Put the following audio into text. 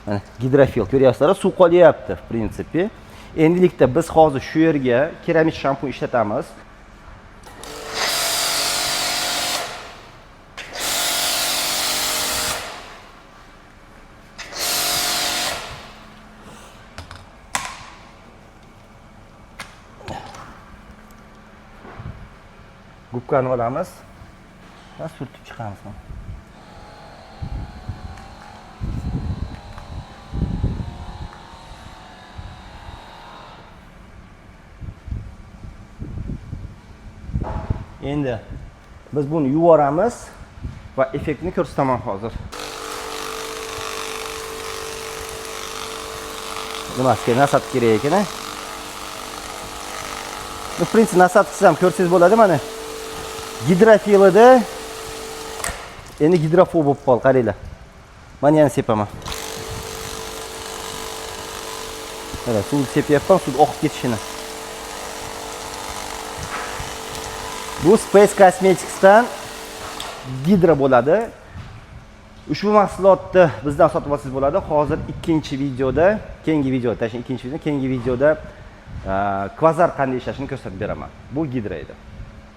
Mana gidrofil ko'ryapsizlar, suv qolyapti, в принципе. Endilikda biz hozir shu yerga keramik shampun ishlatamiz. Gubkani olamiz va surtib chiqamiz mana. Endi biz buni yuvoramiz va effektini ko'rsataman hozir. Nimasi kerak? Насадка kerak ekan, a? Ну, в принципе, насадка siz ham ko'rsangiz bo'ladi mana. Gidrofilida endi gidrofob bo'lib qoldi, qaranglar. Mana yana sepaman. Mana suvni sepyapman, suv oqib ketishini. Bu Space Cosmetics'dan gidro bo'ladi. Ushbu mahsulotni bizdan sotib olsangiz bo'ladi. Hozir ikkinchi videoda, keyingi videoda, tashin ikkinchi videoda, keyingi videoda kvazar qanday ishlashini ko'rsatib beraman. Bu gidro edi.